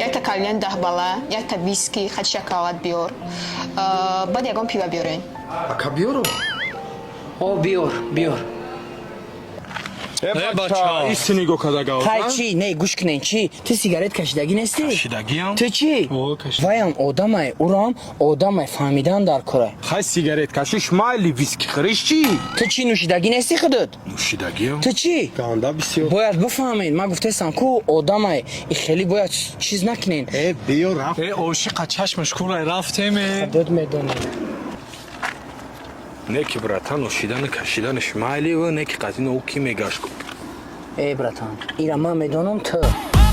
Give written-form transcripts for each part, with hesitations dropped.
Якта кальян 10 бала, якта виски, хат шоколад биёр. Баъд ягон пиво биёрен. Ака, биёру. О, биёр, биёр. Э, бача, исти нигоҳ када гав. Хай, чӣ? Не, гӯш кунен, чӣ? Ту сигарет кашидагӣ нестӣ? Кашидагиам. Ту чӣ? О, кашид. Ваям одамай, урам одамай, фаҳмидан дар кора. Хай, сигарет кашиш майли, виски хӯриш чӣ? Ту чӣ, нӯшидагӣ нестӣ худат? Нӯшидагиам. Ту чӣ? Ганда бисёр. Бояд бифаҳмед, ман гуфтаистам ку, одамай и хеле бояд чиз накунен. Э, биё, рафт. Э, ошиқа чашмаш курай, рафтеме. Худат медонӣ. Не ки, братан, нӯшидану кашиданаш майли, не ки қазино ӯ ки мегашт. Э, братан, ира ман медонам, ту.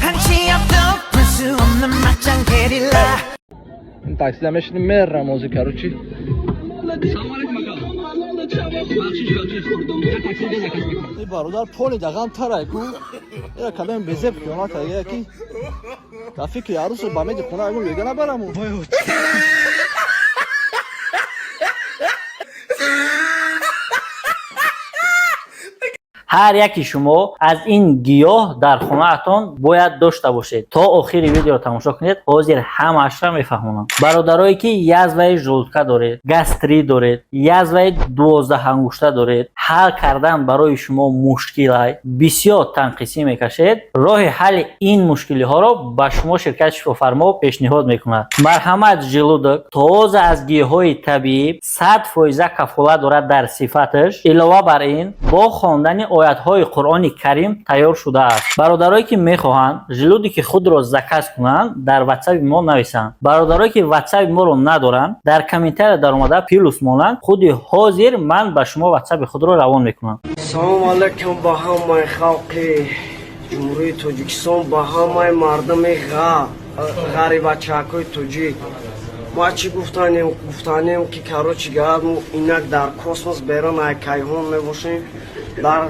한치 앞도 볼 수 없는 맞짱 게릴라. Таксида мешинем, мерам ози, короче. Бародар, поли дағам тарай ку, ира кадами безеб хиёнат карда ки дар фикри арӯсу ба меди хона ягон бега набараму. Ҳар яки шумо аз ин гиёҳ дар хонаатон бояд дошта бошед. То охири видеоро тамошо кунед, ҳозир ҳамаашро мефаҳмонам. Бародарое ки язваи желудка доред, гастрит доред, язваи 12 ангушта доред, ҳал кардан барои шумо мушкилай, бисёр танқисӣ мекашед, роҳи ҳалли ин мушкилиҳоро ба шумо ширкати Шифофармо пешниҳод мекунад. Марҳамат Желудок тоза аз гиёҳҳои табиӣ, 100 фоиза кафолат дорад дар сифаташ. Илова бар ин, бо хондани оятҳои Қуръони Карим тайёр шудааст. Бародарое ки мехоҳанд желудоки худро заказ кунанд, дар ватсаби мо нависанд. Бародарое ки ватсаби моро надоранд, дар комментария даромада плюс монанд. Худи ҳозир ман ба шумо ватсаби худро равон мекунам. Салому алайкум ба ҳамаи халқи Ҷумҳурии Тоҷикистон, ба ҳамаи мардуми ғарибачакҳои тоҷик. Ма чӣ гуфтанем? Гуфтанем ки, короче гап, мо инак дар космос берун ай кайҳон мебошем. Дар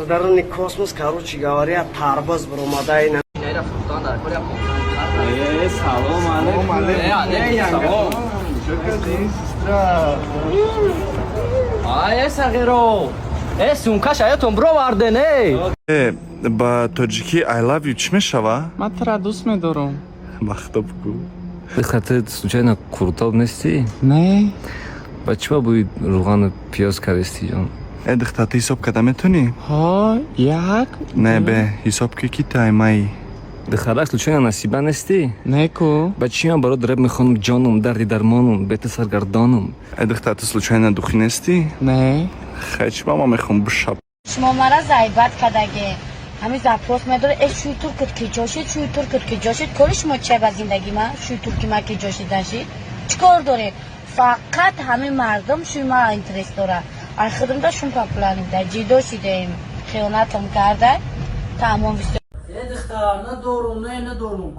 даруни космос, короче говоря, тарбаз баромада ина. Салом алейкум. Сестра. Ай, сағиро, э, сумкаш аётон бироварден, э. Э, ба тоҷикӣ «I love you» чӣ мешава? Ман тура дӯст медорам. Махтоб ку. Ты случайно куртоб нестӣ? Не. Ба чӣ ба бӯи рӯғану пиёз кардисти, ҷон? Э, духтар, ту ҳисоб карда метонӣ? Ҳо, як. Не, бе ҳисоб ки, ки таймаи. Духтарак, случайно Насиба нестӣ? Не ку. Ба чӣ ман барот рэп мехонам, ҷоном, дарди дармонум, бе ту саргардонум? Э, духтар, ту случайно духӣ нестӣ? Не. Хай, чӣ ба ман мехоҳам бишаб. Шумо мара зайбат кадаге, ҳамин запрос медоре. Э, шӯи туркут ки ҷошид, шӯи туркут ки ҷошид, кори шумо чия ба зиндагӣ ма? Шӯи турки ма ки ҷошид нашид, чӣ кор доред? Фақат ҳамин мардум шӯи ма интерес дора. Ай худумда шум популярный да, ҷидо шидаем, хиёнатам карда, тамом. Э, духтар, надорум, не, надорум,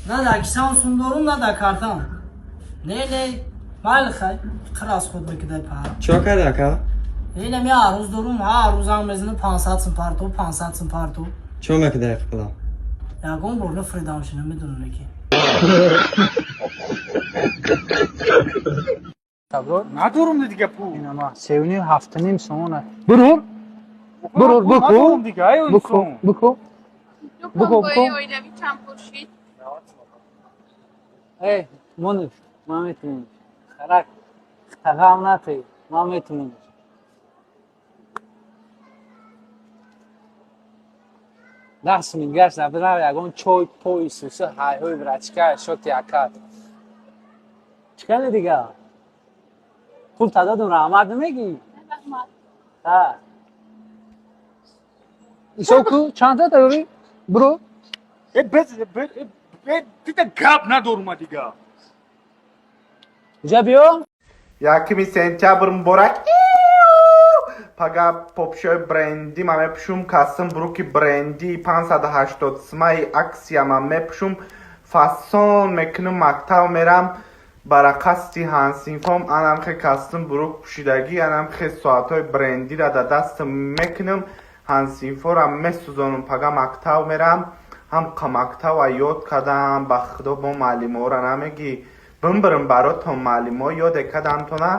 на дар кисам сум дорум, на дар картам, не, не, майли, хай, қир аз худ мекидай пар. Чо карда, ака? Инами ҳар рӯз дорум, ҳар рӯз занг мезанам, 500 сум парту, 500 сум парту. Чо мекидай қила? Ягон бор нафуридам, шина медонам ки. Надорум дига пул. Инама севним, ҳафтаним сомона. Бурур, бурур, буку. Надорум дига, ай. Буку, буку, буку, буку. Оилавӣ чанд пул шид? Э, мониш, ман метунам. Харак, тағам натӣ, ман метунам. 10 сум гашт набирам, ягон чой пои суса, ҳайҳои брачка шоти акат. Чӣ кардӣ дига? Пул та додум, раҳмат намегӣ? Ҳа. Ҳисоб ку, чанд та дорӣ? Биро. Э, без, э, дида гап надорума дига. Иҷа биё. 1 сентябр муборак! Пага попшои брендӣ ма мепӯшум, костюм бруки брендӣ 580 сумаи аксия ма мепӯшум, фасон мекунум, мактаб мерам барақасти ҳамсинфом. Анам хе костюм брук пӯшидагӣ, анам хе соатҳои брендиро дар дастам мекунам, ҳамсинфора месӯзонам. Пага мактаб мерам, ҳам қа мактаба ёд кардам. Ба худо, бо муаллиморо намегӣ, бимбирам баротон, муаллимо ёде кардамтона.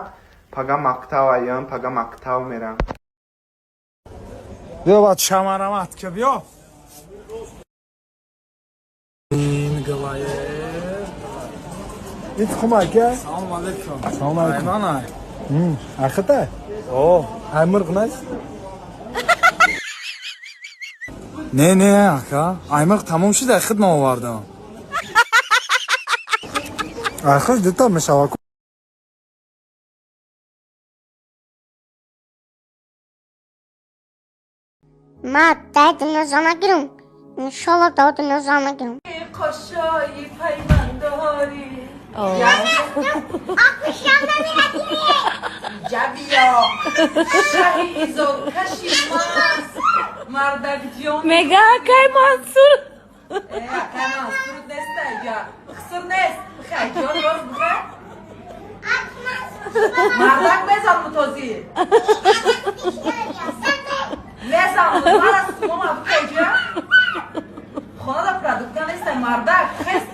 Пага мактабаям, пага мактаб мерам. Биё, бача, марамат ка, биё. делае. Ин тухм ака? Салом алейкум. Салом алейкум. Айман ай. Ахита? О. Ай мирғ нест? Не, не, ака. Ай мирғ тамом шуд, ай худ ман овардам. Ай худ дута мешава. Ма дай дунё зан нагирам. Иншолло дай дунё зан нагирам. Қошои пайвандорӣ. Ҷабиё шаҳизокаши маст мардакҷон. Мега акай Мансур. Акай Мансур неста ҷа хусур нест. Бихай ҷон роз бихай. Мардак мезан мутозӣ. Мезан мара сумома бихай ҷа. Хона да продукта неста мардак хест.